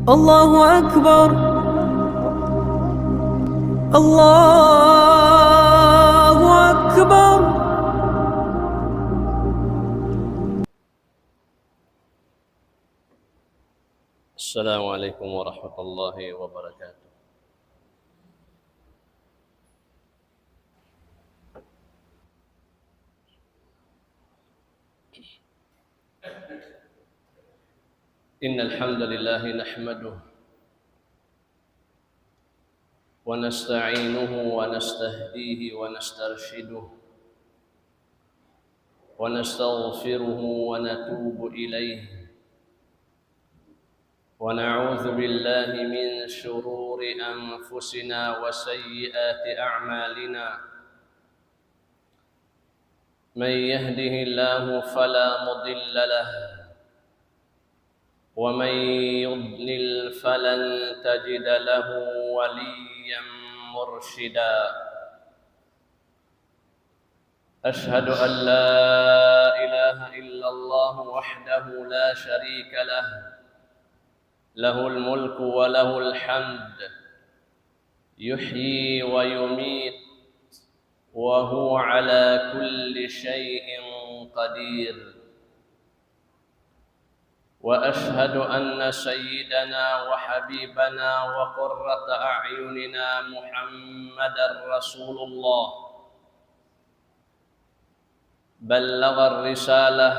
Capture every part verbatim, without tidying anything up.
الله أكبر. الله أكبر. السلام عليكم ورحمة الله وبركاته. إن الحمد لله نحمده ونستعينه ونستهديه ونسترشده ونستغفره ونتوب إليه، ونعوذ بالله من شرور أنفسنا وسيئات أعمالنا. من يهده الله فلا مضل له، ومن يضلل فلن تجد له وليا مرشدا. أشهد أن لا إله إلا الله وحده لا شريك له، له الملك وله الحمد، يحيي ويميت، وهو على كل شيء قدير. وأشهد أن سيدنا وحبيبنا وقرة أعيننا محمدا رسول الله، بلغ الرسالة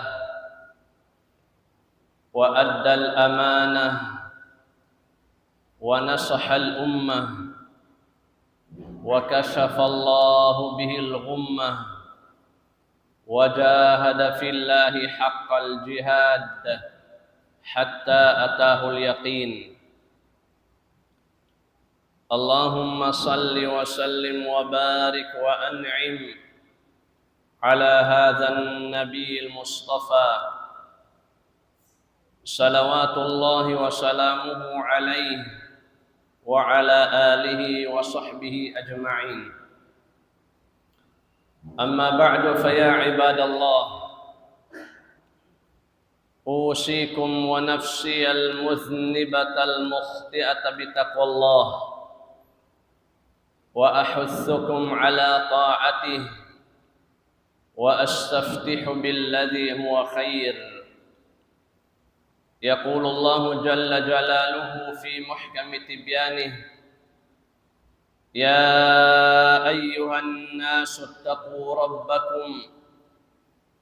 وأدى الأمانة ونصح الأمة وكشف الله به الغمة وجاهد في الله حق الجهاد حتى أتاه اليقين. اللهم صل وسلم وبارك وأنعم على هذا النبي المصطفى، صلوات الله وسلامه عليه وعلى آله وصحبه أجمعين. أما بعد، فيا عباد الله، أوصيكم ونفسي المذنبة المخطئة بتقوى الله، وأحثكم على طاعته، وأستفتح بالذي هو خير. يقول الله جل جلاله في محكم تبيانه: يا أيها الناس اتقوا ربكم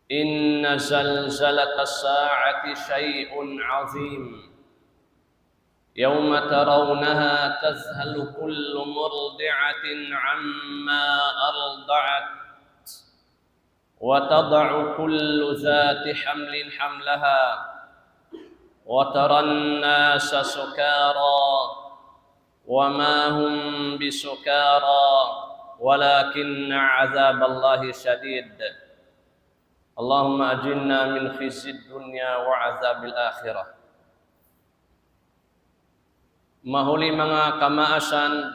إن زلزلة الساعة شيء عظيم، يوم ترونها تذهل كل مرضعة عما أرضعت، وتضع كل ذات حمل حملها، وترى الناس سكارى، وما هم بسكارى، ولكن عذاب الله شديد. اللهم أجرنا من خزي الدنيا وعذاب الآخرة. Mahuli manga kamaasan,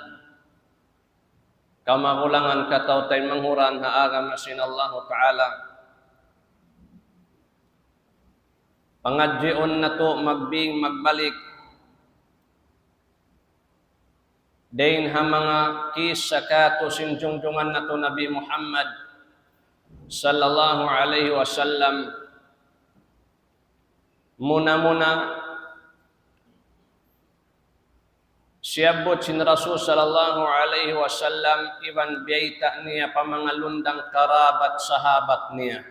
kamagulangan, kataw-taymanghuran ha agama sin Allahu Ta'ala. Pangadjiun natu' magbing magbalik dayn ha manga kissa kātu' sin jungjungan natu' Nabi Muhammad sallallahu alayhi wasallam. Muna-muna, siyabbut sin Rasul sallallahu alayhi wasallam iban biyayta' niya pa manga lundang karabat sahabat niya.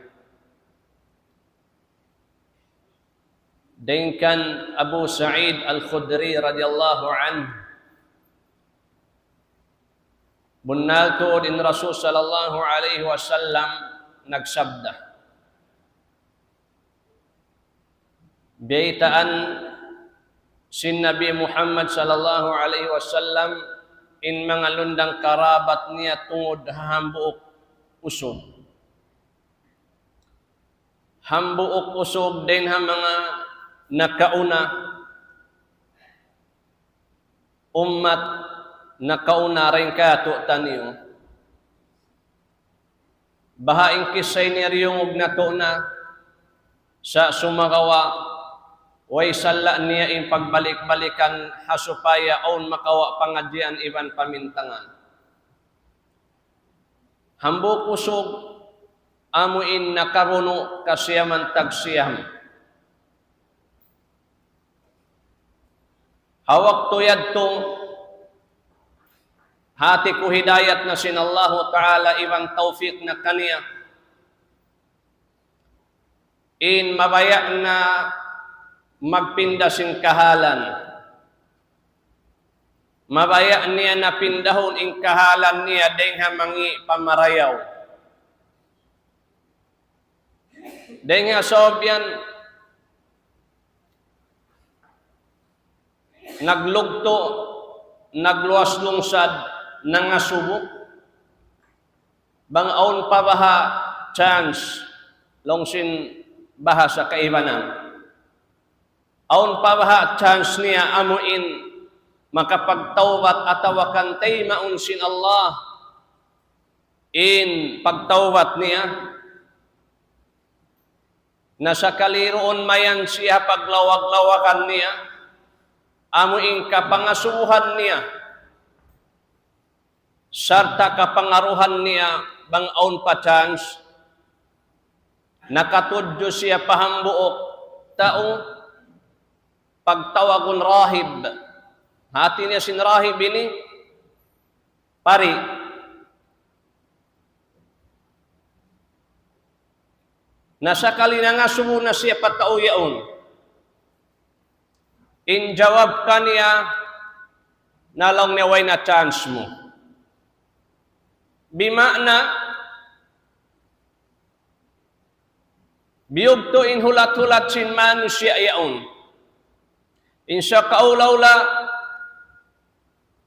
Dayn kan Abu Sa'id Al-Khudri radiyallahu anhu, bunnal tuud in Rasul sallallahu alayhi wasallam nagsabda. Biyaytaan sin Nabi Muhammad sallallahu alayhi wasallam in manga lundang karabat niya tungud ha hambuuk usug. Hambuuk usug dayn ha manga nakauna, ummat nakauna dayn kātu'niyu. Baha' in kissa ini diyungug natu' na sa' sumagawa' Way salla' niya in pagbalik-balikan ha supaya awn makawa' pangadjian iban pamintangan. Hambuuk usug, amu in nakabunu' kasiyaman tagsiyam. Ha waktu yadtu, hati ku hidayat na sin Allahu Ta'ala iban tawfik na kaniya. In mabaya' na magpinda sin kahalan. Mabaya' niya na pindahun in kahalan niya dayng ha mangi' pa marayaw. Dayng ha sabab yan, naglugtu', nagluwas lungsad, nangasubu. Bang awn pa baha' chance, laung sin bahasa kaibanan. Awn pa baha' chance niya amu in makapagtawbat atawa kan taymaun sin Allah in pagtawbat niya. Na sakali duun mayan siya paglawag-lawagan niya, amu in kapangasubuhan niya, sarta' kapangaruhan niya bang awn pa chance, nakatudju siya pa hambuuk tau pagtawagun rahib. Hati niya sin rahib ini, pari. Na sakali nangasubu na siya pa tau yaun. In jawab kaniya, na laung niya, way na chance mu. Bima'na, biyugtu' in hulat-hulat sin manusiya' yaun. In sakaula-ula,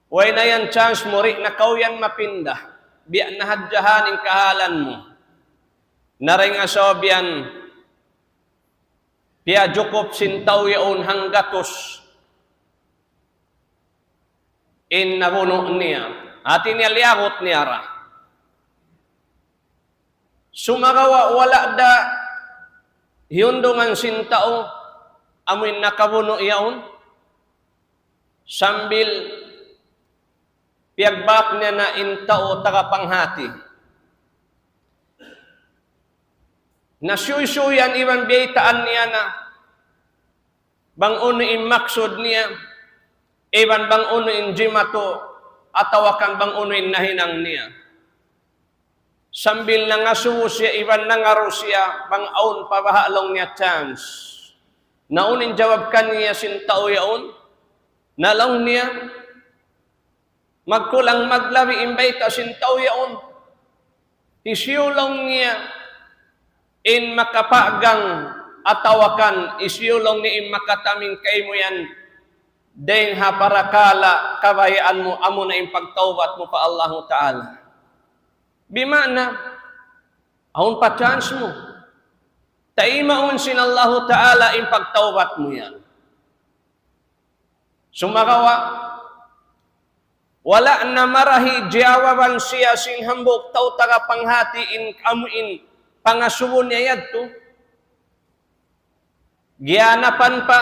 way na yan chance mu, di' na kaw yan mapinda. Biya' na hadja ha yan in kahalan mu. Na dayng ha sabab yan, piyajukup sin tau yaun hanggatus in nabunu' niya. Hati niya liyagut niya ra. Sumagawa' wala' da hiyundungan sin tau, amu in nakabunu' yaun. Sambil piyagbak niya na in tau taga panghati. Nasuysuyan iban biyaytaan niya na bang unu in maksud niya, iban bang unu in jimatu, atawa kan bang unu in nahinang niya. Sambil nangasubu siya iban nangaru siya bang awn pa baha' laung niya chance. Na unu in jawab kaniya sin tau yaun, na laung niya, magkulang maglabi in bayta' sin tau yaun. Hisiyu laung niya in makapagang atawa kan hisiyu laung niya in makataming kaymu yan dayng ha parakala' kabayaan mu amuna in pagtawbat mu pa Allahu Ta'ala. Bima'na, awn pa chance mu. Taymaun sin Allahu Ta'ala in pagtawbat mu yan. Sumagawa', wala' na marahi jiyawaban siya sin hambuuk tau taga panghati in amu in pangasubu niya yadtu. Giyanapan pa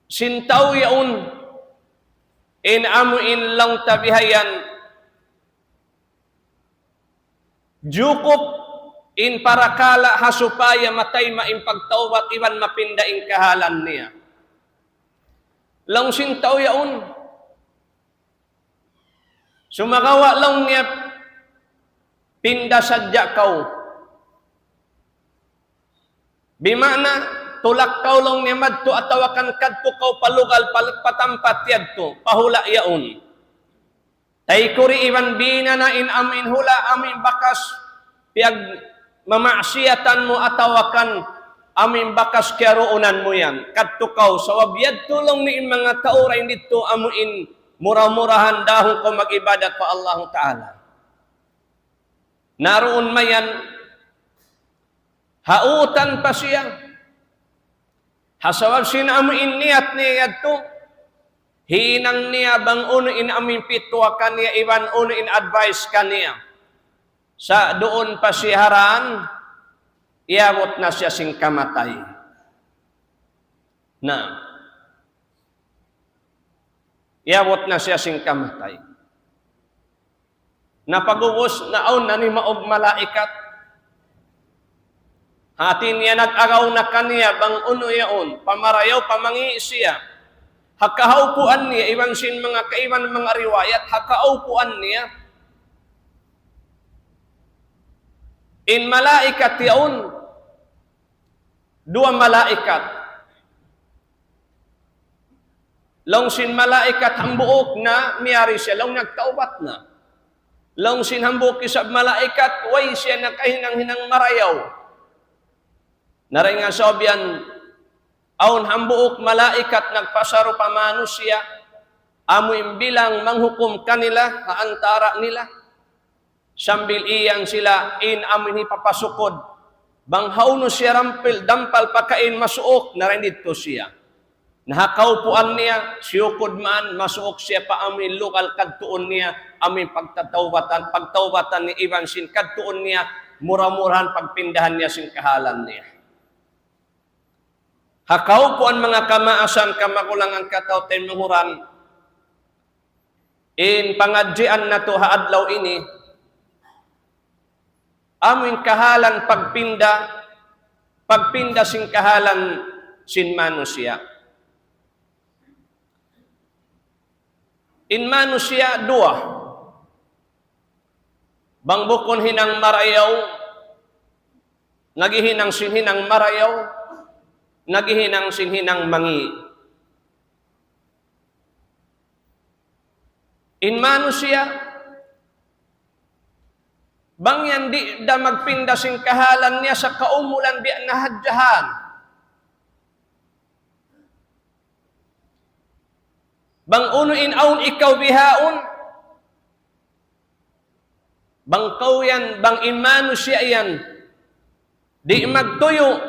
sin tau yaun in amu in laung ta bihayan. Jukup in parakala' ha supaya matayma' in pagtawbat iban mapinda in kahalan niya. Laung sin tau yaun. Sumagawa' laung niya pinda sadja kaw. Bima'na, tulak kaw laung niya madtu atawa kan kadtu kaw pa lugal pa, pa tampat yadtu, pa hula' yaun. Taykuri iban bina na in amu in hula', amu in bakas piyagmamaksiyatan mu atawa kan amu in bakas kiyaruunan mu yan. Kadtu kaw, sabab yadtu laung niya in manga tau dayn didtu amu in mura-murahan dahun kaw mag-ibadat pa Allahu Ta'ala. Na duun mayan, hautan pa siya. Ha sabab sin amu in niyat niya yadtu, hinang niya bang unu in amu in pitwa kaniya iban unu in advice kaniya. Sa' duun pa siya ha daan, iyabut na siya sin kamatay. Na, iyabut na siya sin kamatay. Na pag'ubus, naawn na nimaug malaikat. Hati niya nag-agaw na kaniya bang unu yaun, pamarayaw, pamangi' siya. Ha kahaupuan niya, iban sin manga kaiban manga riwayat, ha kahaupuan niya, in malaikat yaun, duwa malaikat. Laung sin malaikat hambuuk na miyari siya, laung nagtawbat na. Laung sin hambuuk isab malaikat, way siya nakahinang-hinang marayaw. Na dayn ha sabab yan, awn hambuuk malaikat nagpasarupa manusiya', amu in bilang manghukum kanila, ha antara' nila. Sambil iyan sila in amu in hipapasukud. Bang hawnu siya dampal, dampal pakain masuuk, na dayn didtu siya. Na ha kaupuan niya, siyukud man, masuuk siya pa amu in lugal kadtuun niya, amu in pagtatawbatan, pagtawbatan niya iban sin kadtuun niya, mura-murahan pagpindahan niya sin kahalan niya. Ha kaupuan manga kamaasan, kamagulangan, kataw-taymanghuran, in pangadjian natu' ha adlaw ini, amu in kahalan pagpinda, pagpinda sin kahalan sin manusiya'. In manusiya' duwa. Bang bukun hinang marayaw, naghihinang sin hinang marayaw, naghihinang sin hinang mangi'. In manusiya', bang yan di' da magpinda sin kahalan niya sa kaumulan biya' na hadjahan. Bang unu in awn ikaw bihaun, bang kaw yan, bang in manusiya' yan, di' magtuyu',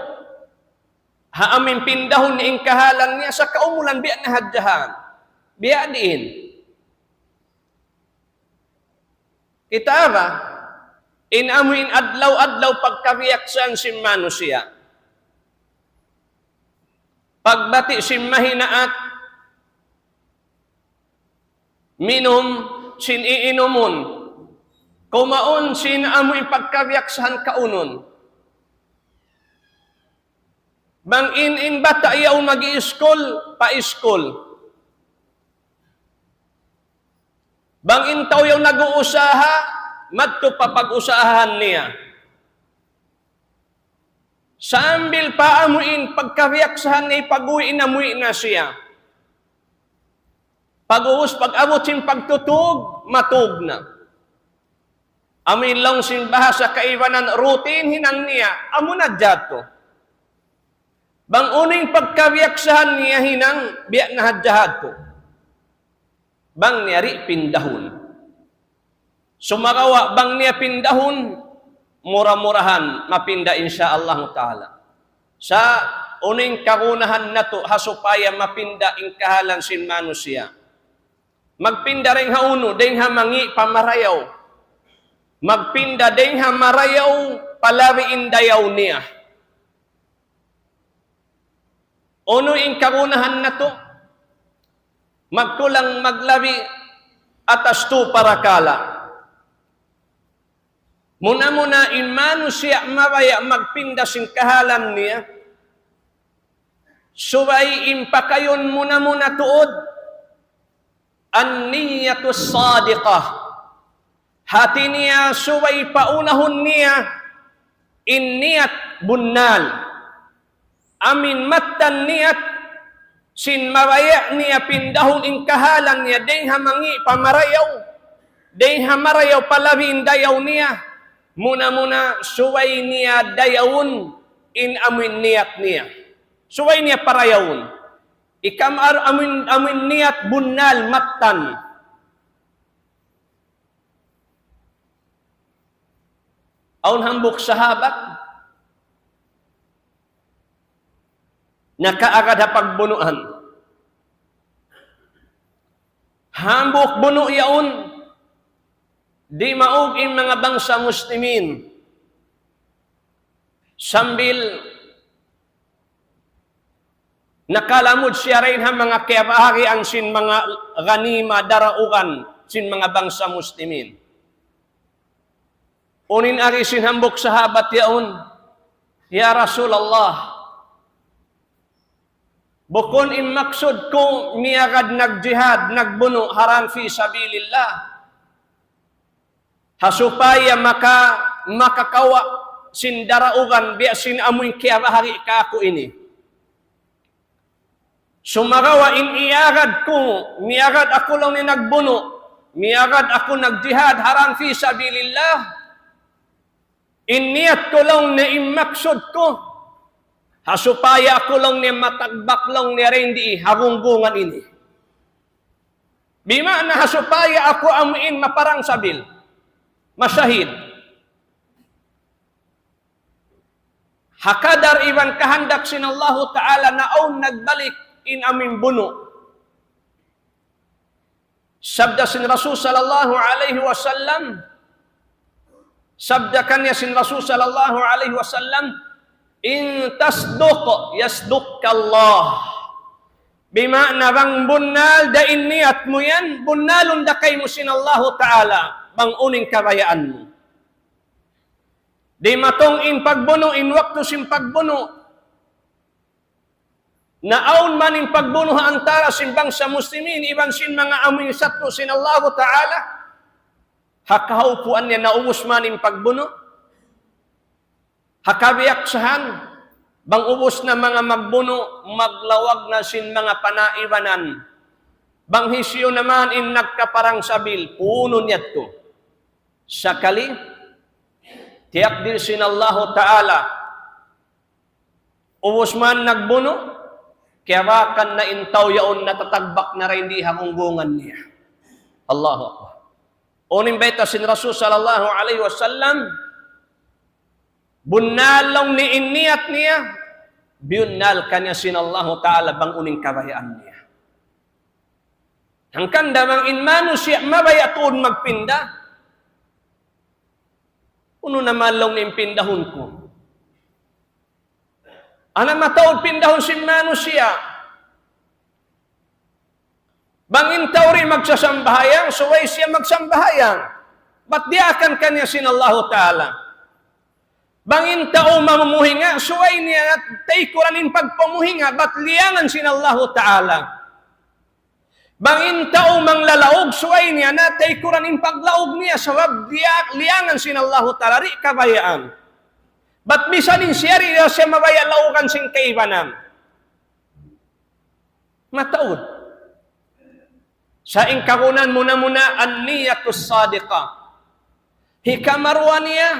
ha amu in pindahun niya in kahalan niya sa kaumulan biya' na hadjahan. Biya' diin. Kita' ba? In amu in adlaw-adlaw pagkabiyaksahan sin manusiya'. Pagbati' sin mahinaat, minum sin iinumun, kumaun sin amu in pagkabiyaksahan kaunun. Bang in, in bata' yaun mag-iiskul, pa-iskul. Bang in tau yaun nag-uusaha, madtu pa pag-usahahan niya. Sambil pa amu in pagkabiyaksahan niya, pag-uwi' na, muwi' na siya. Pag'ubus, pag-abut sin pagtutug, matug na. Amu in laung sin bahasa kaibanan, routine hinang niya, amu na hadja yadtu. Bang unu in pagkabiyaksahan niya hinang, biya' na hadja yadtu. Bang niya di' pindahun. Sumagawa' bang niya pindahun, mura-murahan mapinda, insya Allah ta'ala. Sa' unu in kagunahan natu' ha supaya mapinda in kahalan sin manusiya'? Magpinda dayn ha unu, dayn ha mangi' pa marayaw. Magpinda dayn ha marayaw pa labi in dayaw niya. Unu in kagunahan natu'? Magkulang maglabi atas tu parakala'. Muna-muna in manusiya' mabaya' magpinda sin kahalan niya, subay in pakayun muna-muna tuud, النية الصادقة. Hati niya subay paunahun niya in niyat bunnal. Amu in mattan niyat sin mabaya' niya pindahun in kahalan niya dayn ha mangi' pa marayaw, dayn ha marayaw pa labi in dayaw niya. Muna-muna subay niya dayawun in amu in niyat niya. Subay niya parayawun. Ikam ar-, amu in, amu in niyat bunnal mattan. Awn hambuuk sahabat nakaagad ha pagbunuan. Hambuuk bunu' yaun, dimaug in manga bangsa Muslimin. Sambil Nakalamud siya dayn ha manga kiyabaharian sin manga ganima, daraugan sin manga bangsa Muslimin. Unu in agi sin hambuuk sahabat yaun, "Ya Rasulullah, bukun in maksud ku miyagad nagjihad, nagbunu' ha dan fi sabilillah, ha supaya maka-, makakawa' sin daraugan biya' sin amu in kiyabahari kāku' ini. Sumagawa' in iyagad ku, miyagad aku laung niya nagbunu', miyagad aku nagjihad ha dan fi sabilillah. In niyat ku laung niya, in maksud ku, ha supaya aku laung niya matagbak laung niya dayn di ha gunggungan ini. Bima'na ha supaya aku amu in maparang sabil, masahid." Ha kadar iban kahandak sin Allahu Ta'ala na awn nagbalik in amu in bunu'. Sabda sin Rasul sallallahu alayhi wasallam, sabda kaniya sin Rasul sallallahu alayhi wasallam, "In tasduq yasduqka Allah." Bima'na bang bunnal da in niyat mu yan, bunnalun da kaymu sin Allahu Ta'ala bang unu in kabayaan mu. Dimatung in pagbunu', in waktu sin pagbunu'. Na awn man in pagbunu' ha antara sin bangsa Muslimin iban sin manga amu in satru' sin Allahu Ta'ala. Ha kahaupuan niya naubus man in pagbunu'. Ha kabiyaksahan, bang ubus na manga magbunu', maglawag na sin manga panaibanan. Bang hisiyu na man in nagkaparang sabil, punun yadtu. Sakali, tiyakdir sin Allahu Ta'ala, ubus man nagbunu', kiyabakan na in tau yaun, natatagbak na dayn di ha gunggungan niya. Allahu Akbar. Unu in bayta' sin Rasul sallallahu alayhi wasallam, bunnal laung niya in niyat niya, biyunnal kaniya sin Allahu Ta'ala bang unu in kabayaan niya. Hangkan da bang in manusiya' mabaya' tuud magpinda, unu na man laung niya in pindahun ku? Ana mataud pindahun sin manusiya'. Bang in tau di' magsasambahayang, subay siya magsambahayang. Bat diyaakan kaniya sin Allahu Ta'ala. Bang in tau mamumuhinga', subay niya na taykuran in pagpamuhinga', bat liyangan sin Allahu Ta'ala. Bang in tau manglalaug, subay niya na taykuran in paglaug niya, sabab diya-, liyangan sin Allahu Ta'ala, di' kabayaan. Bat misan in siya di' siya mabaya' laugan sin kaibanan. Mataud. Sa' in kagunahan muna-muna an-niyatus sadiqah. Hikaruwa niya,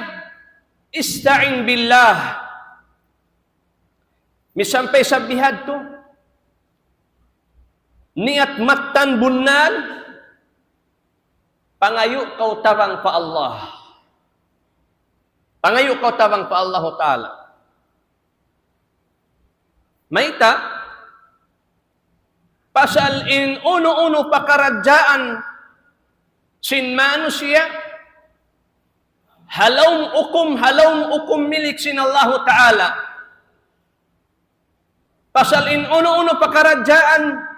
ista'in billah. Misan pa isab bihadtu, niyat mattan bunnal, pangayu' kaw tabang pa Allah. Pangayu' kaw tabang pa Allahu Ta'ala. Mayta', pasal in unu-unu pakaradjaan sin manusiya', ha lawm hukum, ha lawm hukum milik sin Allahu Ta'ala. Pasal in unu-unu pakaradjaan,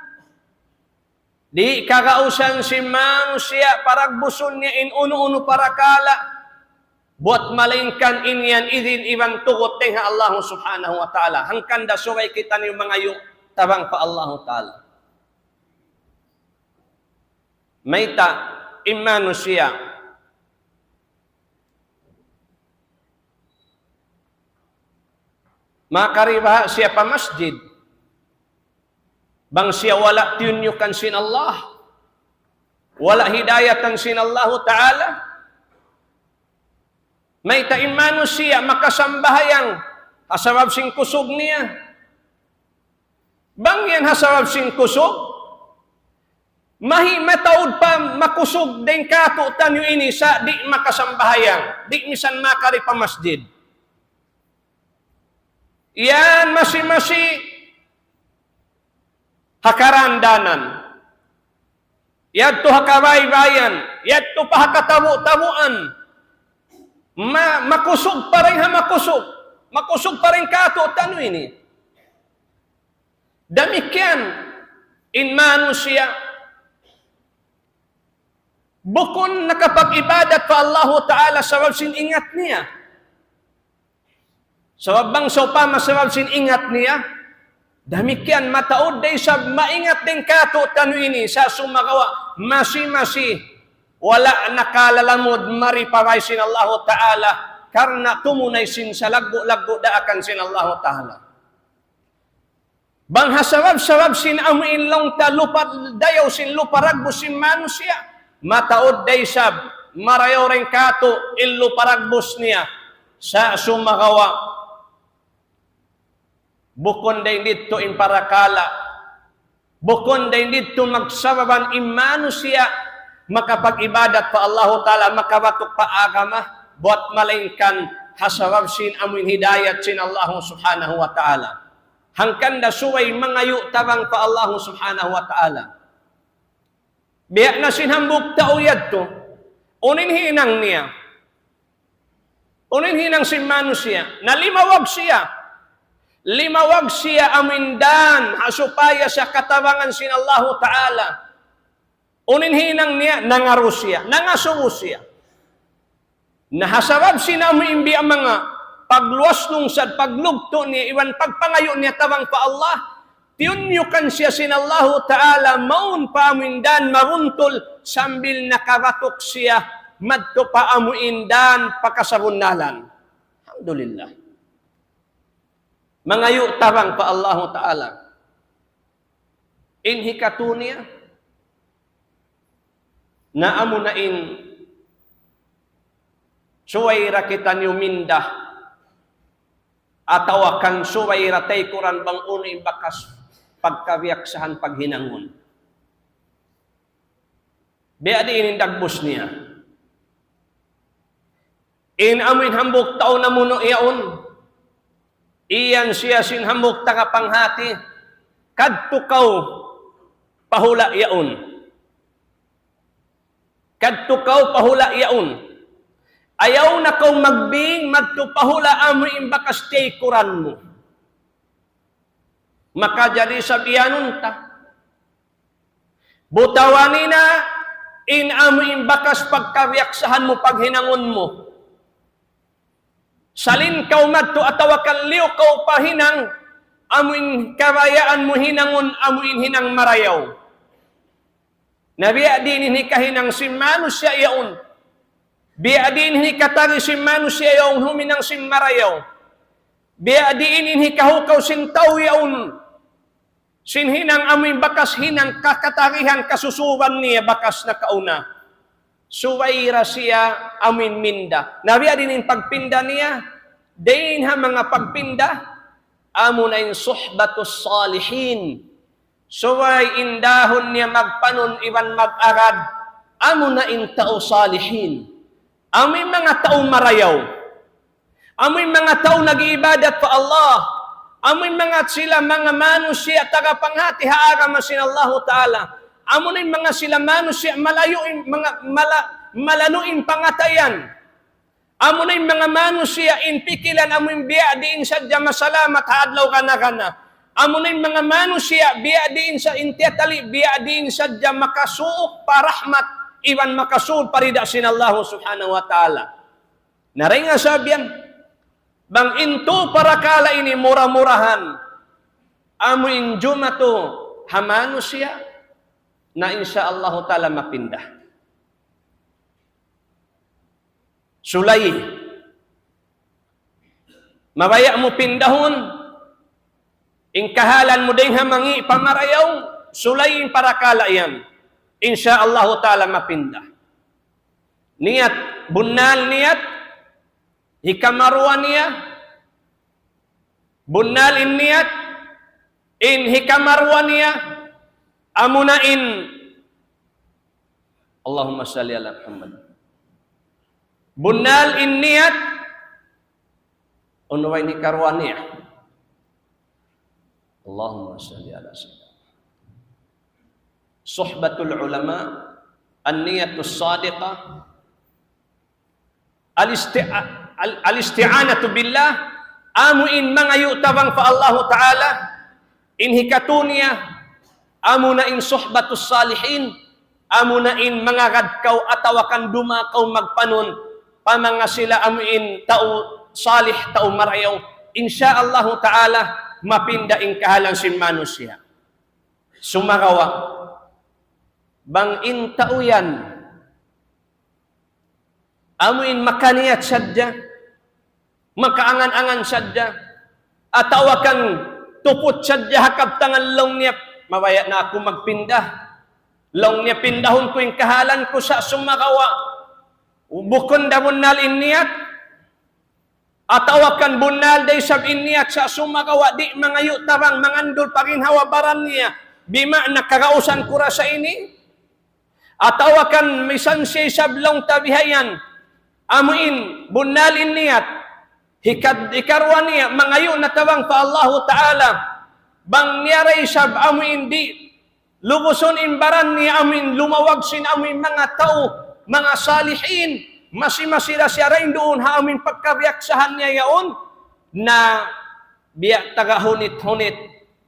di' kagausan sin manusiya' paragbusun niya in unu-unu parakala', buwat malaingkan in yan idin iban tugut dayn ha Allah Subhanahu wa Ta'ala. Hangkan da subay kitaniyu mangayu' tabang pa Allah Ta'ala. Mayta', in manusiya', makari baha' siya pa masjid. Bang siya wala' tiyunyukan sin Allah, wala' hidayatan sin Allahu Ta'ala, mayta' in manusiya' makasambahayang ha sabab sin kusug niya. Bang yan ha sabab sin kusug, mahi-, mataud pa makusug dayn kātu'niyu ini sa' di' makasambahayang, di' misan makari pa masjid. Yan masi-masi ha karandanan. Yadtu ha kabaybayan, yadtu pa ha katabu'-tabuan. Ma-, makusug pa dayn ha makusug. Makusug pa dayn kātu'niyu ini. Damikkiyan in manusiya', bukun nakapag-ibadat pa Allahu Ta'ala sabab sin ingat niya. Sabab bang sawpama sabab sin ingat niya, damikkiyan mataud da isab maingat dayn kātu'niyu ini sa' sumagawa' masi-masi wala' nakalalamud mari pa bay sin Allahu Ta'ala karna' tumunay sin salaggu'-laggu' daakan sin Allahu Ta'ala. Bang ha sabab-sabab sin amu in laung ta lupa dayaw sin lupa dagbus sin manusiya', mataud da isab marayaw dayn kātu' in lupa dagbus niya sa' sumagawa'. Bukun dayn didtu in parakala', bukun dayn didtu magsababan in manusiya' makapag-ibadat pa Allahu Ta'ala, makabatuk pa agama, buwat malaingkan ha sabab sin amu in hidayat sin Allahu Subhanahu wa Ta'ala. Hangkan da subay mangayu' tabang pa Allahu Subhanahu wa Ta'ala. Biya' na sin hambuuk tau yadtu, unu in hinang niya? Unu in hinang sin manusiya'? Nalimawag siya. Limawag siya amu in dan, ha supaya siya katabangan sin Allahu Ta'ala. Unu in hinang niya? Nangaru siya, nangasubu siya. Na ha sabab sin amu in biya' manga pagluwas lungsad, paglugtu' niya, iban pagpangayu' niya tabang pa Allah, tiyunyukan siya sin Allahu Ta'ala mawn pa amu in dan mabuntul sambil nakabatuk siya madtu pa amu in dan pa kasabunnalan. Alhamdulillah. Mangayu' tabang pa Allahu Ta'ala. In hikatu niya, na amu na in subay da kitaniyu minda, atawa kan subay da taykuran bang unu in bakas pagkabiyaksahan paghinangun. Biya' diin in dagbus niya? In amu in hambuuk tau namunu' yaun, iyan siya sin hambuuk taga panghati, kadtu kaw pa hula' yaun. Kadtu kaw pa hula' yaun. Ayaw na kaw magbing madtu pa hula' amu in bakas taykuran mu. Makajari isab iyanun ta. Butawan na in amu in bakas pagkabiyaksahan mu paghinangun mu. Salin kaw madtu atawa kan liyu kaw pa hinang, amu in kabayaan mu hinangun, amu in hinang marayaw. Na biya' diin in hikahinang sin manusiya' yaun. Biya' diin in hikatari sin manusiya' yaun huminang sin marayaw. Biya' diin in hikahukaw sin tau yaun. Sin hinang amu in bakas hinang kakatarihan kasusuban niya bakas nakauna. Subay da siya amu in minda. Na biya' diin in pagpinda niya, dayn ha manga pagpinda, amu na in suhbatus salihin. Subay indahun niya magpanun iban mag-agad, amu na in tau salihin. Amu in manga tau marayaw. Amu in manga tau nag-iibadat pa Allah. Amu in manga sila manga manusiya' taga panghati ha agama sin Allahu Ta'ala. Amu na in manga sila manusiya' malayu' in, manga, mala-, malanu' in pangatayan. Amu na in manga manusiya' in pikilan amu in biya' diin sadja masalamat ha adlaw gana-gana. Amu na in manga manusiya' biya' diin sa in tiyatali, biya' diin sadja makasuuk pa rahmat, iban makasud pa rida sin Allahu Subhanahu wa Ta'ala. Na dayn ha sabab yan, bang in tū parakala' ini mura-murahan, amu in jumatu ha manusiya', na insya Allahu Ta'ala mapinda. Sulay. Mabaya' mu pindahun, in kahalan mu dayn ha mangi' pa marayaw, sulay in parakala' yan. Insya Allahu Ta'ala mapinda. Niyat, bunnal niyat, hikamaruwa niya, bunnal in niyat, in hikamaruwa niya, amu na in, Allahumma salli ala Muhammad. Bunnal in niyat, unu in hikaruwa niya? Allahumma salli ala Sayyidina. Suhbatul ulama, an-niyatus sadiqah, al-isti-, al-, al-isti'anatu billah, amu in mangayu' tabang pa Allahu Ta'ala, In hikatu niya, amuna in suhbatus salihin, amuna in mangagad kaw atawa kan dumaak kaw magpanun, pa manga sila amu in tau salih, tau marayaw. Insya Allahu ta'ala, mapinda in kahalan sin manusiya'. Sumagawa', bang in tau yan, amu in makaniyat sadja, makaangan-angan sadja, atawa kan tuput sadja ha kabtangan laung niya, mabaya' na aku magpinda. Laung niya pindahun ku in kahalan ku sa' sumagawa'. Bukun da bunnal in niyat, atawa kan bunnal da isab in niyat sa' sumagawa' di' mangayu' tabang mangandul pa ginhawa-baran niya. Bima'na kagausan ku ra sa ini. Atawa kan misan siya isab laung ta bihayan. Amu in bunnal in niyat. Hikad-, hikaruwa niya, mangayu' na tabang pa Allahu Ta'ala. Bang niya ra isab amu in di' lugusun in baran niya amu in lumawag sin amu in manga tau, manga salihin, masi-masi da siya dayn duun ha amu in pagkabiyaksahan niya yaun, na biya' taga hunit-hunit,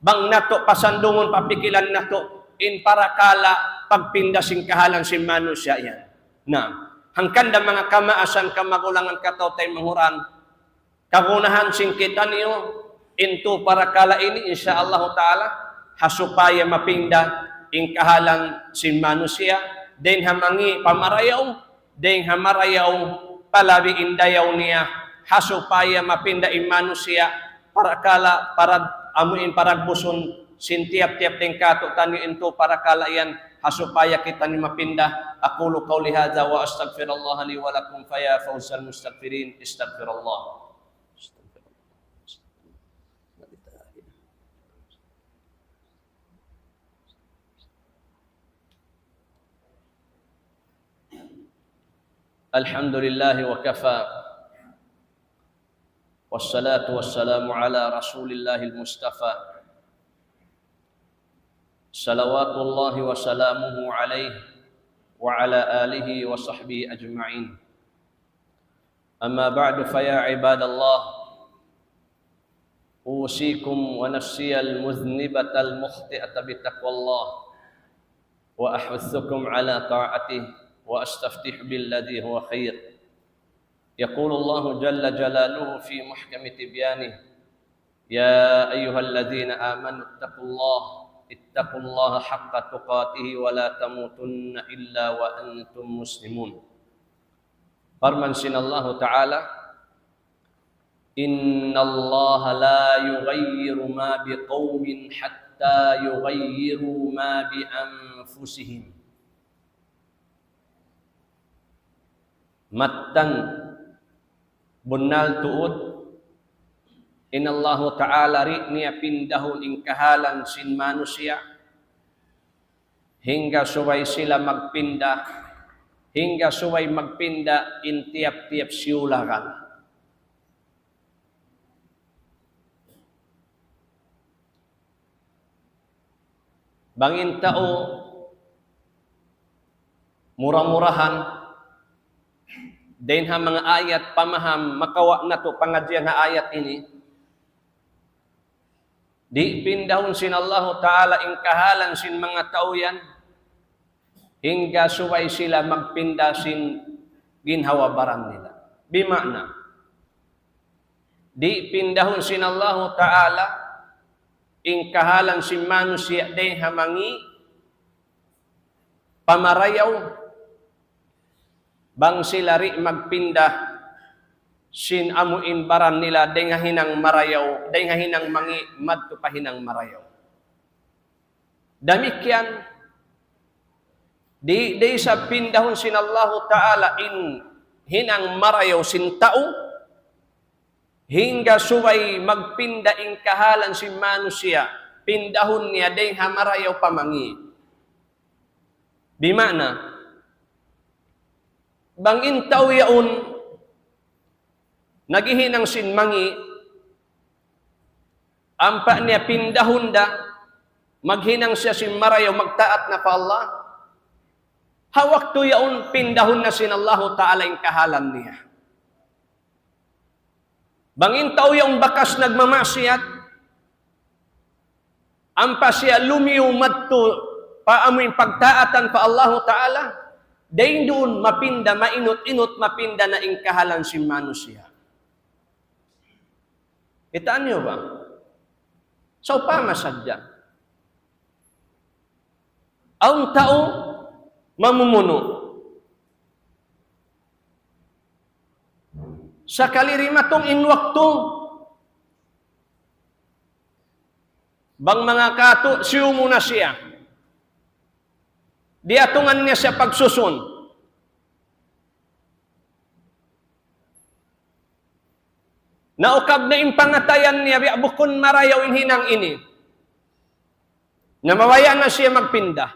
bang natu' pasandungun pa pikilan natu', in parakala' pagpinda sin kahalan sin manusiya' yan. Na, hangkan da manga kamaasan, kamagulangan, kataw-taymanghuran, kagunahan sin kitaniyu, in tū parakala' ini, insya Allahu ta'ala, ha supaya mapinda in kahalan sin manusiya', dayn ha mangi' pa marayaw, dayn ha marayaw pa labi in dayaw niya, ha supaya mapinda in manusiya', parakala', parag-, amu in paragbusun sin tiyap-tiyap dayn kātu'niyu in tū parakala' yan, ha supaya kitaniyu mapinda. أقول قولي هذا وأستغفر الله لي ولكم فيا فوز المستغفرين. استغفر الله. الحمد لله وكفى، والصلاة والسلام على رسول الله المصطفى، صلوات الله وسلامه عليه وعلى آله وصحبه أجمعين. أما بعد، فيا عباد الله، أوصيكم ونفسي المذنبة المخطئة بتقوى الله، وأحثكم على طاعته، وأستفتح بالذي هو خير. يقول الله جل جلاله في محكم تبيانه: يا أيها الذين آمنوا اتقوا الله، اتقوا الله حق تقاته ولا تموتن إلا وأنتم مسلمون. Parman sin Allahu Ta'ala, إن الله لا يغير ما بقوم حتى يغيروا ما بأنفسهم. Mattan bunnal tuud, in Allahu Ta'ala di' niya pindahun in kahalan sin manusiya', hangga subay sila magpinda, hangga subay magpinda in tiyap-tiyap siyulakan. Bang in tau mura-murahan, dayn ha manga ayat pamaham, makawa' natu' pangadjian ha ayat ini, di' pindahun sin Allahu Ta'ala in kahalan sin manga tau yan, hangga subay sila magpinda sin ginhawa-baran nila. Bima'na, di' pindahun sin Allahu Ta'ala in kahalan sin manusiya' dayn ha mangi' pa marayaw, bang sila di' magpinda sin amu in baran nila dayn ha hinang marayaw, dayn ha hinang mangi' madtu pa hinang marayaw. Damikkiyan, di', di' isab pindahun sin Allahu Ta'ala in hinang marayaw sin tau, hangga subay magpinda in kahalan sin manusiya', pindahun niya dayn ha marayaw pa mangi'. Bima'na, bang in tau yaun naghihinang sin mangi', ampa niya pindahun da, maghinang siya sin marayaw, magtaat na pa Allah, ha waktu yaun pindahun na sin Allahu Ta'ala in kahalan niya. Bang in tau yaun bakas nagmamaksiyat, Ampa siya lumiyu madtu pa amuin pagtaatan pa Allahu Ta'ala, dayn duun mapinda, mainut-inut, mapinda na in kahalan sin manusiya'. Kitaa niyu ba? Sawpama sadja. Awn tau mamumunu'. Sakali dimatung in waktu, bang manga katu', siyumu na siya. Diyatungan niya siya pagsusun. Naukab na in pangatayan niya, biya' bukun marayaw in hinang ini. Na mabaya' na siya magpinda.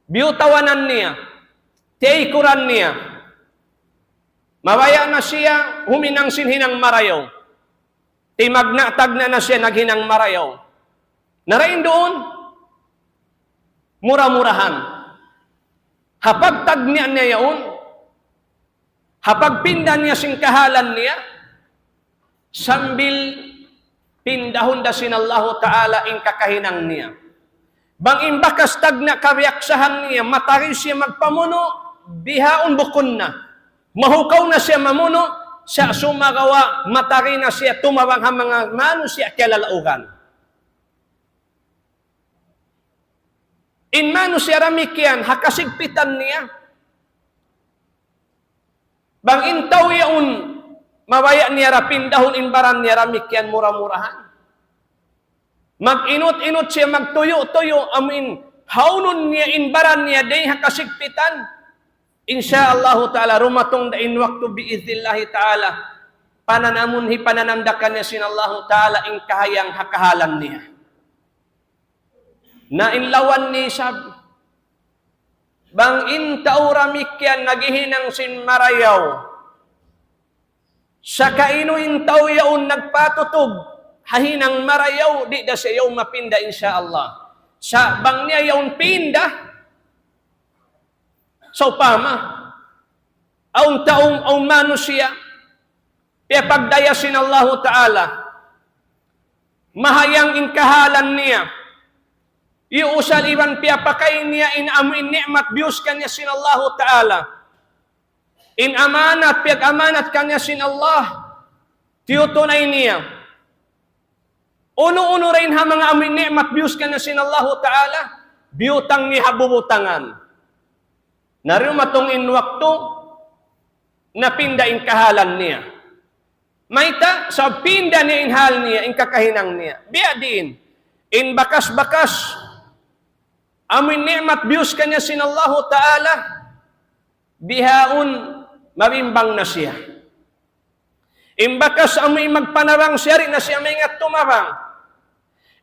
Biyutawanan niya, tiyaykuran niya. Mabaya' na siya huminang sin hinang marayaw. Timagna'-tagna' na siya naghinang marayaw. Na dayn duun, mura-murahan. Ha pagtagna' niya yaun, ha pagpinda niya sin kahalan niya, sambil pindahun da sin Allahu Ta'ala in kakahinang niya. Bang in bakas tagna' kabiyaksahan niya, matari siya magpamunu', bihaun bukun na. Mahukaw na siya mamunu', sa' sumagawa' matari na siya tumabang ha manga manusiya' kiyalalaugan. In manusiya' damikkiyan, ha kasigpitan niya. Bang in tau yaun, mabaya' niya da pindahun in baran niya damikkiyan mura-murahan. Mag-inut-inut siya, magtuyu'-tuyu', amuin haunun niya in baran niya dayn ha kasigpitan. Insya Allahu Ta'ala, dumatung da in waktu bi'iznillahi Ta'ala, pananamun, hipananam da kaniya sin Allahu Ta'ala in kahayang ha kahalan niya. Na in lawan niya isab, bang in tau damikkiyan naghihinang sin marayaw, sakainu in tau yaun nagpatutug ha hinang marayaw, di' da siya yaun mapinda, insya Allah. Sa' bang niya yaun pinda, sawpama, awn tau, awn manusiya', piyapagdaya sin Allahu Ta'ala, mahayang in kahalan niya, iyuusal iban piyapakay niya in amu in ni'mat biyus kaniya sin Allahu Ta'ala. In amanat, piyag-amanat kaniya sin Allah, tiyutunay niya. Unu-unu da in ha manga amu in ni'mat biyus kaniya sin Allahu Ta'ala, biyutang niya ha bubutangan. Na dumatung in waktu, napinda in kahalan niya. Mayta', sabab pinda niya in hal niya, in kakahinang niya. Biya' diin, in bakas-bakas, amu in ni'mat biyus kaniya sin Allahu Ta'ala, bihaun mabimbang na siya. In bakas amu in magpanabang siya, di' na siya maingat tumabang.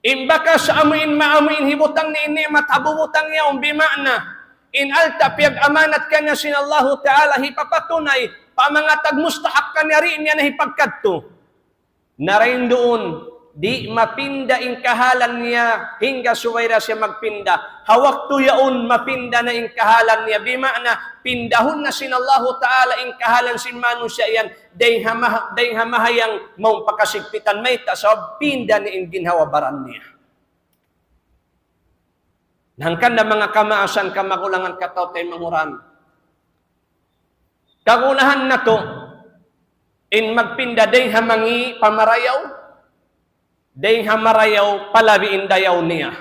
In bakas amu in ma-, amu in hibutang niya in ni'mat ha bubutang niya, awn bima'na, in alta' piyag-amanat kaniya sin Allahu Ta'ala, hipapatunay pa manga tagmustahak kaniya, di' niya na hipagkadtu. Na dayn duun, di' mapinda in kahalan niya, hangga subay da siya magpinda. Ha waktu yaun, mapinda na in kahalan niya. Bima'na, pindahun na sin Allahu Ta'ala in kahalan sin manusiya' yan, dayn ha maha-, dayn ha mahayang mawn pa kasigpitan, mayta', sabab pinda na in ginhawa-baran niya. Hangkan na manga kamaasan, kamagulangan, kataw-taymanghuran. Kagunahan natu', in magpinda dayn ha mangi' pa marayaw, dayn ha marayaw palabi in dayaw niya.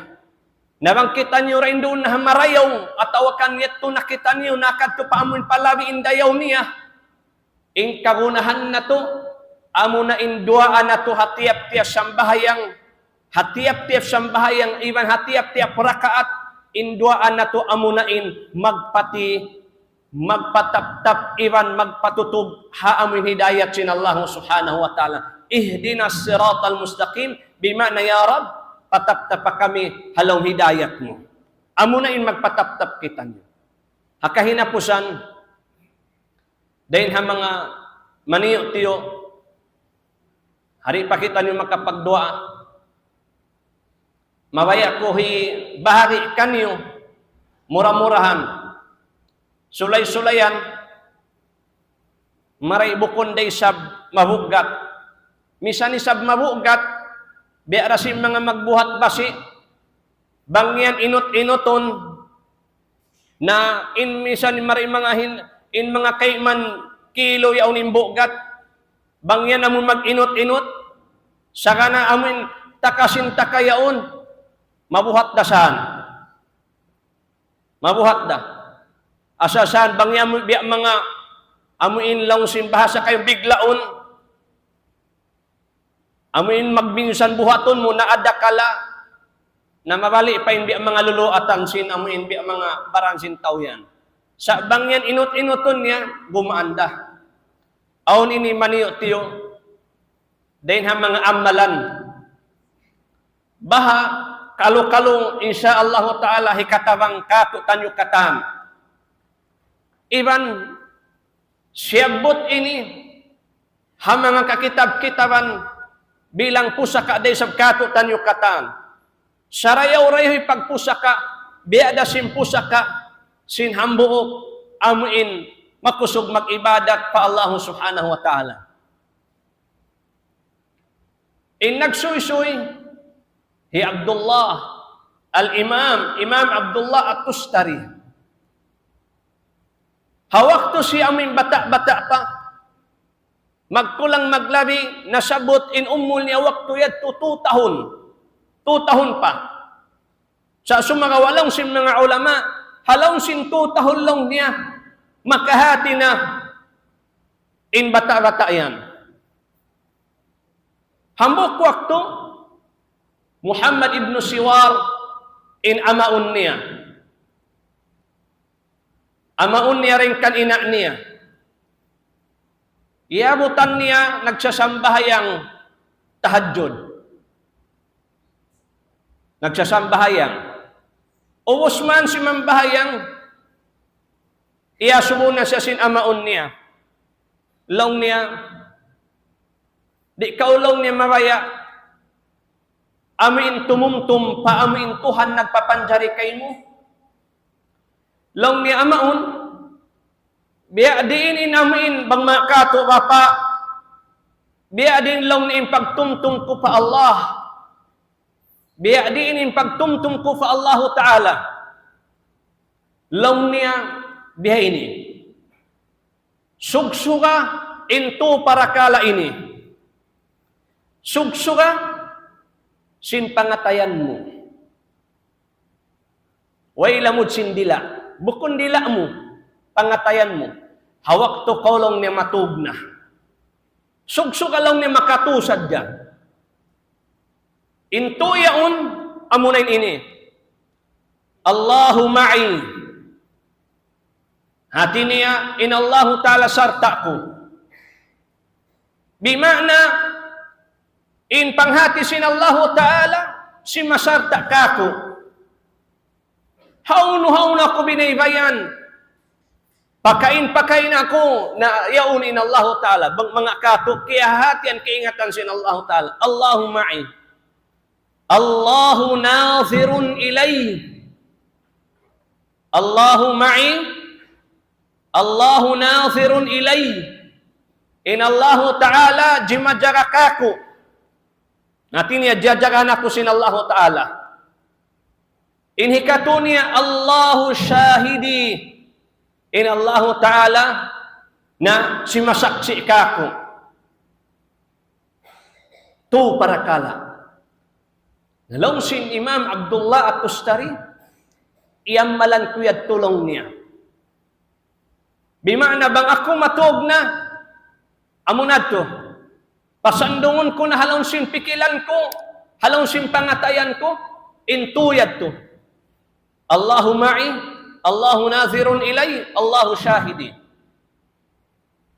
Na bang kitaniyu dayn duun na ha marayaw, atawa kan yadtu na kitaniyu nakadtu pa amu in palabi in dayaw niya, in kagunahan natu', amuna in duwaa natu' ha tiyap-tiyap sambahayang, ha tiyap-tiyap sambahayang, iban ha tiyap-tiyap rakaat, in duwaa natu' amuna in magpati-, magpataptap iban magpatutug ha amu in hidayat sin Allah Subhanahu wa Ta'ala. اهدنا الصراط المستقيم, bima'na, ya Rabb, pataptapa kami ha lawm hidayat mu. Amuna in magpataptap kitaniyu. Ha kahinapusan, dayn ha manga maniyu'-tiyu', di' pa kitaniyu makapagduwaa. Mabaya' ku hibahagi' kaniyu, mura-murahan, sulay-sulayan, marayaw bukun da isab mabugat. Misan isab mabugat, Biya' da sin manga magbuhat basi', bang yan inut-inutun, na in misan mari manga hin-, in manga kayman kilo yaun in bugat, bang yan amu mag-inut-inut, sakana amu in taka sin taka yaun, mabuhat da saan. Mabuhat da. Asal saan bang yan amu biya' manga, amu in laung sin bahasa kayu biglaun, amu in magminsan buhatun mu na adakala, na mabali' pa in biya' manga luluatan sin, amu in biya' manga baran sin tau yan. Sa' bang yan inut-inutun niya, gumaan da. Awn ini maniyu'-tiyu', dayn ha manga amalan. Baha', kalu-kalu, insya Allahu ta'ala, hikatabang kātu'niyu katan. Iban, siyabbut ini, ha manga kakitab-kitaban bilang pusaka da isab kātu'niyu katan. Sarayaw-rayaw in pagpusaka, biya' da sin pusaka, sin hambuuk, amu in makusug mag-ibadat pa Allahu subhanahu wa ta'ala. In nagsuysuy, hi Abdullah, Al-Imam, Imam Abdullah At-Tustari. Ha waktu siya amu in bata'-bata' pa, magkulang maglabi, nasabbut in umul niya waktu yadtu tū tahun. Tū tahun pa. Sa' sumagawa' laung sin manga ulama, ha lawm sin tū tahun laung niya, makahati na in bata'-bata' yan. Hambuuk waktu, Muhammad ibn Siwar in amaun niya. Amaun niya dayn kan ina' niya. Iyabutan niya nagsasambahayang tahajjud. Nagsasambahayang. Ubus man simambahayang, iyasubu na siya sin amaun niya. Laung niya, "Di' kaw," laung niya, "mabaya' amu in tumumtum pa amu in Tuhan nagpapanjari kaymu?" Laung niya, "Amaun, biya' diin in amu in bang manga katu' bapa', biya' diin," laung niya, "in pagtumtum ku pa Allah? Biya' diin in pagtumtum ku pa Allahu Ta'ala?" Laung niya, "Biya' ini. Sugsuga in tū parakala' ini. Sugsuga sin pangatayan mu. Way lamud sin dila'. Bukun dila' mu, pangatayan mu. Ha waktu kaw," laung niya, "matug na. Sugsuga," laung niya, "makatū sadja. In tū yaun, amuna in ini. Allahu ma'i." Hati niya, in Allahu Ta'ala sarta' ku. Bima'na, in panghati sin Allahu Ta'ala, simasarta' kāku'. Hawnu-hawnu aku binaybayan, pakain-pakain aku, na yaun in Allahu Ta'ala. Bang manga katu', kiyahatihan, kaingatan sin Allahu Ta'ala. Allahu ma'i. Allahu nazirun ilay. Allahu ma'i. Allahu nazirun ilay. In Allahu Ta'ala jimajaga kāku'. Hati niya, jajagahan aku sin Allahu Ta'ala. In hikatū niya, Allahu shahidi. In Allahu Ta'ala na simasaksi' kāku'. Tū parakala'. Na laung sin Imam Abdullah At-Tustari, iyamalan ku yadtu laung niya. Bima'na bang aku matug na, amu na yadtu. Pasandungun ku na ha lawm sin pikilan ku, ha lawm sin pangatayan ku, in tū yadtu. Allahu ma'i, Allahu nazirun ilay, Allahu shahidi.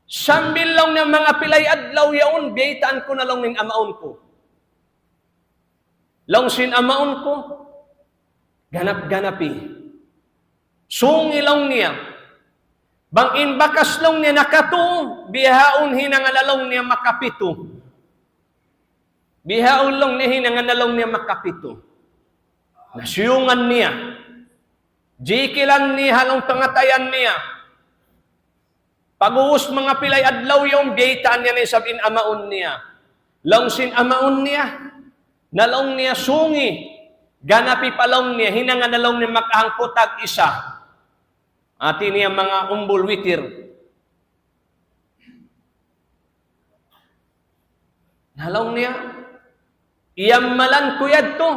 Sambil laung niya manga pilay adlaw yaun, biyaytaan ku na laung in amaun ku. Laung sin amaun ku, ganap-ganapi. Sungi laung niya. Bang in bakas laung niya nakatū, bihaun hinangan na laung niya makapitu. Bihaun laung niya hinangan na laung niya makapitu. Nasiyungan niya. Jikilan niya ha lawm pangatayan niya. Pag'ubus manga pilay adlaw yaun, biyaytaan niya na isab in amaun niya. Laung sin amaun niya, Na laung niya sungi, ganapi pa laung niya, hinanga na laung niya makahangpu' tag-isa. Hati niya manga umbul witir. Na laung niya, iyamalan ku yadtu,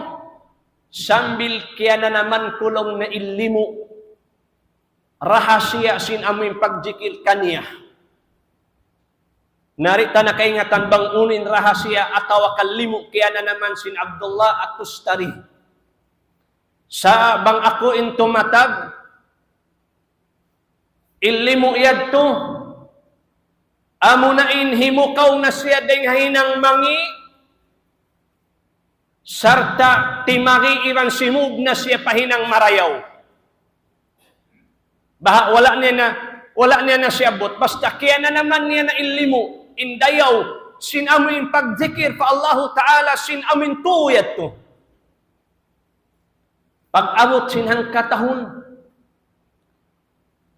sambil kiyananaman ku laung niya in limu rahasiya sin amuin pagjikil kaniya. Na di' ta na kaingatan bang unu in rahasiya atawa kan limu kiyananaman sin Abdullah At-Tustari. Sa' bang aku in tumatag, in limu yadtu, amuna in himukaw na siya dayn ha hinang mangi', sarta' timari iban simud na siya pa hinang marayaw. Baha' wala' niya na, wala' niya na siyabbut. Basta kiyananaman niya na in limu, in dayaw, sin amuin pagzikir pa Allahu Ta'ala, sin amuin tuyat tu. Pag-abut sin hangkatahun,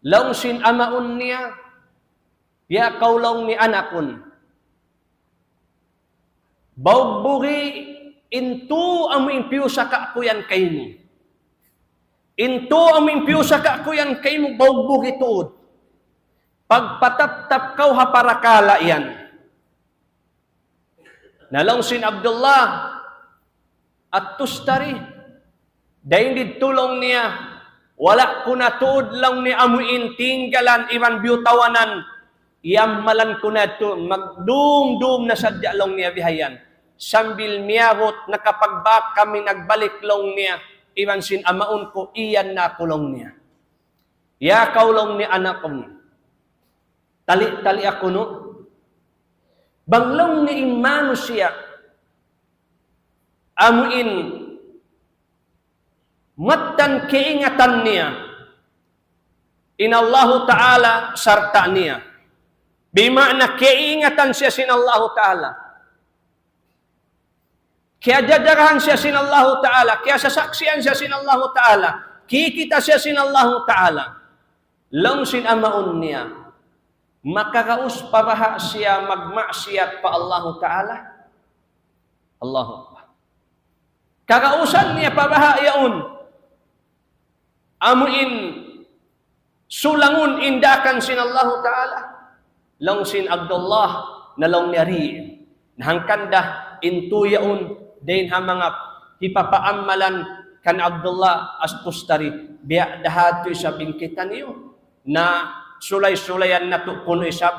laung sin amaun niya, "Ya kaw," laung niya, "anakun, baugbugi in tu amuin piyusaka' ku yan kaymu. In tu amuin piyusaka' ku yan kaymu, baugbugi tuud. Pagpataptap kaw ha parakala' yan." Na laung sin Abdullah At-Tustari, dayn didtu laung niya, wala' ku na tuud laung niya amuin tinggalan iban biyutawanan, iyamalan ku na yadtu, magdum-dum na sadja laung niya bihayan. Sambil miyabut, nakapagbak kami nagbalik laung niya, iban sin amaun ku, iyan na aku laung niya. "Ya kaw," laung niya, "anakun, tali'-tali' aku nu. Bang," laung niya, "in manusiya', amuin mattan kaingatan niya in Allahu Ta'ala sarta' niya." Bima'na kaingatan siya sin Allahu Ta'ala. Kiyajajarahan siya sin Allahu Ta'ala, kiyasasaksian siya sin Allahu Ta'ala, kikita' siya sin Allahu Ta'ala. Laung sin amaun niya, makaraus pa baha' siya magmaksiyat pa Allahu Ta'ala? Allahu Akbar. Karausan niya pa baha' yaun amuin sulangun in daakan sin Allahu Ta'ala? Laung sin Abdullah, na laung niya di'. Na hangkan da in tu yaun, dayn ha manga hipapaamalan kan Abdullah At-Tustari, biya' da hadtu isab in kitaniyu. Na sulay-sulayan natu' kunu' isab,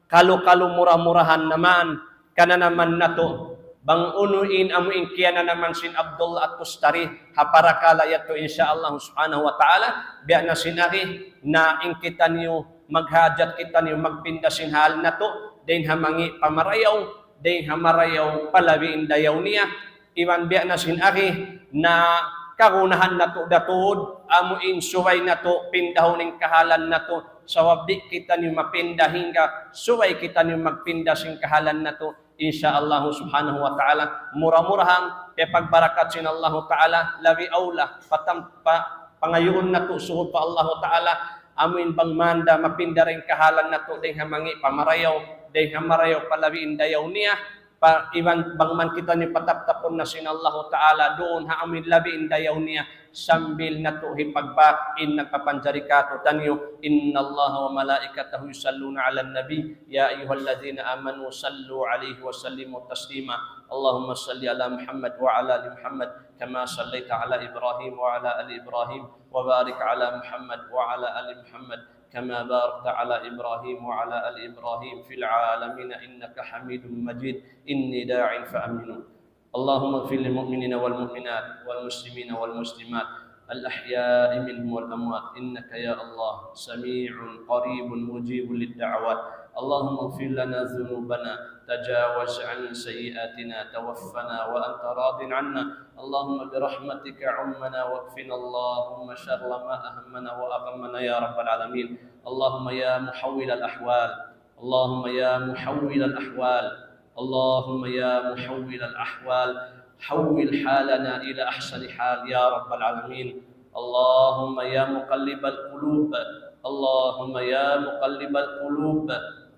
kalu-kalu mura-murahan naman, kananaman natu', bang unu in amuin kiyananaman sin Abdullah At-Tustari, ha parakala' yadtu, insya Allah subhanahu wa ta'ala, biya' na sin ari, na in kitaniyu, maghajat kitaniyu, magpinda sin hal natu', dayn ha mangi' pa marayaw, dayn ha marayaw pa labi in dayaw niya, iban biya' na sin ari, na kagunahan natu' da tuud, amuin subay natu', pindahun in kahalan natu', sabab di' kitaniyu mapinda hangga subay kitaniyu magpinda sin kahalan natu', insya Allah subhanahu wa ta'ala, mura-murahan, kiyapagbarakat sin Allahu Ta'ala, labi awla, patam-, pa-, pangayuun natu' suhud pa Allahu Ta'ala, amuin bang man da mapinda da in kahalan natu', dayn ha mangi' pa marayaw, dayn ha marayaw pa labi in dayaw niya, pa, iban bang man kitaniyu pataptapun na sin Allahu Ta'ala, duun ha amuin labi in dayaw niya, sambil natu' hipagbak in nagpapanjari kātu'niyu, إن الله وملائكته يصلون على النبي، يا أيها الذين آمنوا صلوا عليه وسلموا تسليما. اللهم صل على محمد وعلى آل محمد كما صليت على إبراهيم وعلى آل إبراهيم، وبارك على محمد وعلى آل محمد كما باركت على إبراهيم وعلى آل إبراهيم في العالمين إنك حميد مجيد. إني داع فآمنوا. اللهم اغفر للمؤمنين والمؤمنات والمسلمين والمسلمات الأحياء منهم والأموات إنك يا الله سميع قريب مجيب للدعوات. اللهم اغفر لنا ذنوبنا، تجاوز عن سيئاتنا، توفنا وأنت راض عنا. اللهم برحمتك عمنا واكفنا اللهم شر ما أهمنا وأغمنا يا رب العالمين. اللهم يا محول الأحوال، اللهم يا محول الأحوال، اللهم يا محول الأحوال، حول حالنا إلى أحسن حال يا رب العالمين. اللهم يا مقلب القلوب، اللهم يا مقلب القلوب،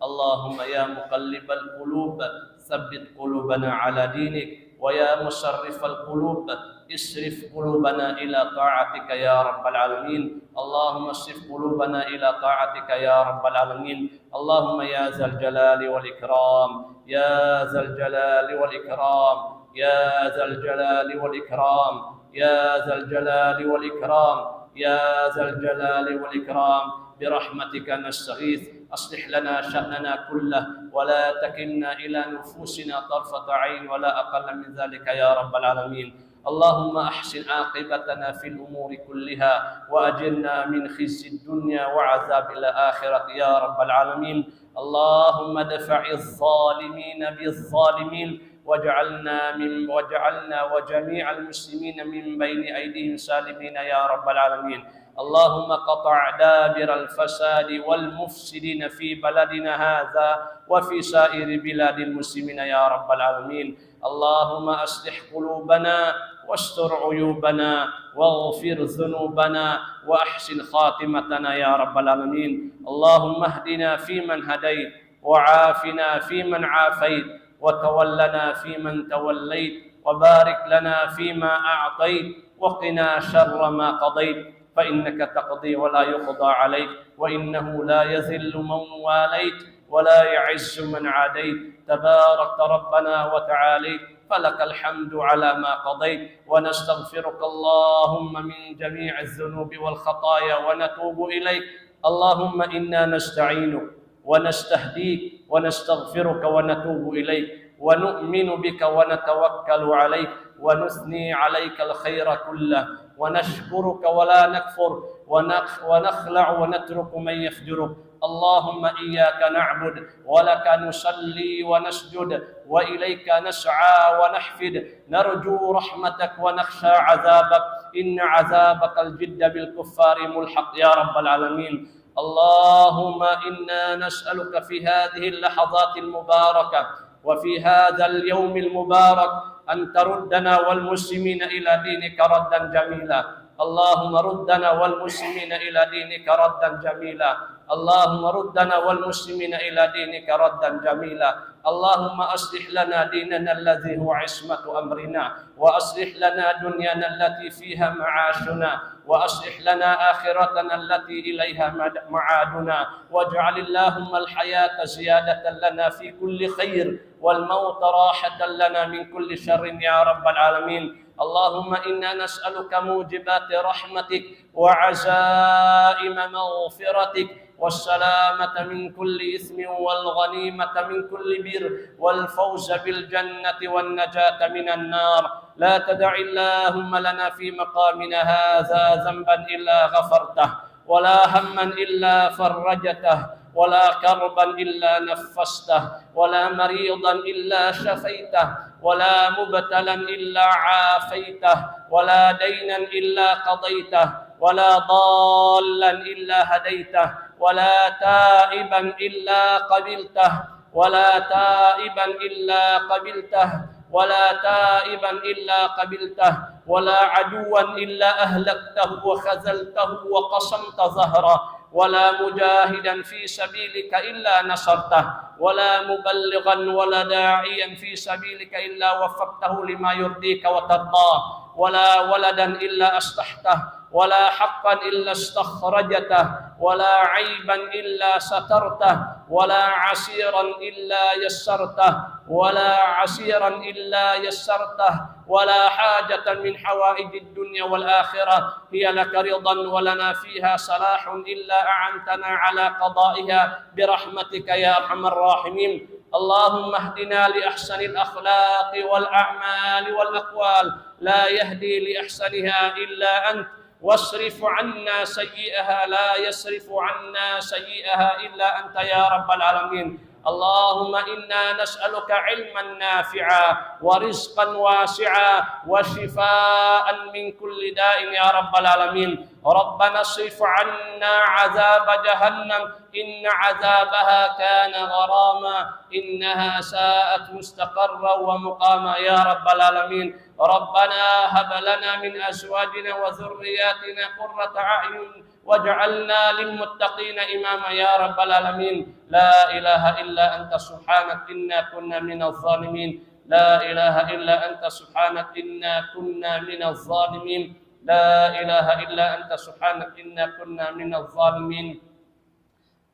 اللهم يا مقلب القلوب، ثبت قلوبنا على دينك، ويا مصرف القلوب، اصرف قلوبنا إلى طاعتك يا رب العالمين. اللهم اصرف قلوبنا إلى طاعتك يا رب العالمين. اللهم يا ذا الجلال والإكرام، يا ذا الجلال والإكرام، يا ذا الجلال والإكرام، يا ذا الجلال والإكرام، يا ذا الجلال والإكرام، برحمتك نستغيث، أصلح لنا شأننا كله ولا تكلنا إلى أنفسنا طرفة عين ولا أقل من ذلك يا رب العالمين. اللهم أحسن عاقبتنا في الأمور كلها وأجرنا من خزي الدنيا وعذاب الآخرة يا رب العالمين. اللهم ادفع الظالمين بالظالمين واجعلنا من، واجعلنا وجميع المسلمين من بين أيديهم سالمين يا رب العالمين. اللهم قطع دابر الفساد والمفسدين في بلدنا هذا وفي سائر بلاد المسلمين يا رب العالمين. اللهم أصلح قلوبنا واستر عيوبنا واغفر ذنوبنا وأحسن خاتمتنا يا رب العالمين. اللهم اهدنا فيمن هديت، وعافنا فيمن عافيت، وتولنا فيمن توليت، وبارك لنا فيما أعطيت، وقنا شر ما قضيت، فإنك تقضي ولا يقضى عليك، وإنه لا يذل من واليت ولا يعز من عاديت، تباركت ربنا وتعاليت، فلك الحمد على ما قضيت، ونستغفرك اللهم من جميع الذنوب والخطايا ونتوب إليك. اللهم إنا نستعينك ونستهديك ونستغفرك ونتوب إليك ونؤمن بك ونتوكل عليك ونثني عليك الخير كله ونشكرك ولا نكفر ونخ-، ونخلع ونترك من يفجرك. اللهم إياك نعبد ولك نصلي ونسجد وإليك نسعى ونحفد، نرجو رحمتك ونخشى عذابك، إن عذابك الجد بالكفار ملحق يا رب العالمين. اللهم إنا نسألك في هذه اللحظات المباركة وفي هذا اليوم المبارك أن تردنا والمسلمين إلى دينك ردا جميلا. اللهم ردنا والمسلمين إلى دينك ردا جميلا. اللهم ردنا والمسلمين إلى دينك ردا جميلا. اللهم أصلح لنا ديننا الذي هو عصمة أمرنا، وأصلح لنا دنيانا التي فيها معاشنا، وأصلح لنا آخرتنا التي إليها مد-، معادنا، واجعل اللهم الحياة زيادة لنا في كل خير، والموت راحة لنا من كل شر يا رب العالمين. اللهم إنا نسألك موجبات رحمتك وعزائم مغفرتك والسلامة من كل إثم والغنيمة من كل بر والفوز بالجنة والنجاة من النار. لا تدع اللهم لنا في مقامنا هذا ذنبا إلا غفرته، ولا هما إلا فرجته، ولا كربا إلا نفسته، ولا مريضا إلا شفيته، ولا مبتلا إلا عافيته، ولا دينا إلا قضيته، ولا ضالا إلا هديته، ولا تائبا إلا قبلته، ولا تائبا إلا قبلته، ولا تائبا إلا قبلته، ولا عدوا إلا أهلكته وخذلته وقسمت ظهره، ولا مجاهدا في سبيلك إلا نصرته، ولا مبلغا ولا داعيا في سبيلك إلا وفقته لما يرضيك وترضاه، ولا ولدا إلا أصلحته، ولا حقا إلا استخرجته، ولا عيبا إلا سترته، ولا عسيرا إلا يسرته، ولا عسيرا إلا يسرته، ولا حاجة من حوائج الدنيا والآخرة هي لك رضا ولنا فيها صلاح إلا أعنتنا على قضائها برحمتك يا أرحم الراحمين. اللهم اهدنا لأحسن الأخلاق والأعمال والأقوال، لا يهدي لأحسنها إلا أنت، واصرف عنا سيئها، لا يصرف عنا سيئها إلا أنت يا رب العالمين. اللهم إنا نسألك علما نافعا ورزقا واسعا وشفاء من كل داء يا رب العالمين. ربنا اصرف عنا عذاب جهنم إن عذابها كان غراما إنها ساءت مستقرا ومقاما يا رب العالمين. ربنا هب لنا من أزواجنا وذرياتنا قرة أعين واجعلنا للمتقين إماما يا رب العالمين. لا إله إلا أنت سبحانك إنا كنا من الظالمين. لا إله إلا أنت سبحانك إنا كنا من الظالمين. لا إله إلا أنت سبحانك إنا كنا من الظالمين.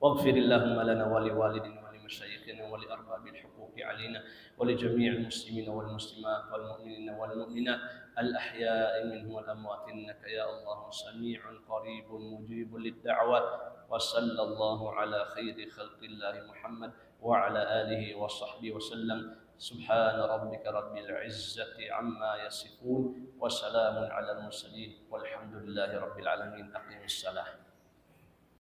واغفر اللهم لنا ولوالدينا ولمشايخنا ولأرباب الحقوق علينا ولجميع المسلمين والمسلمات والمؤمنين والمؤمنات الأحياء منهم والأموات إنك يا الله سميع قريب مجيب للدعوات. وصلى الله على خير خلق الله محمد وعلى آله وصحبه وسلم. سبحان ربك رب العزة عما يصفون وسلام على المرسلين والحمد لله رب العالمين. أقم الصلاة.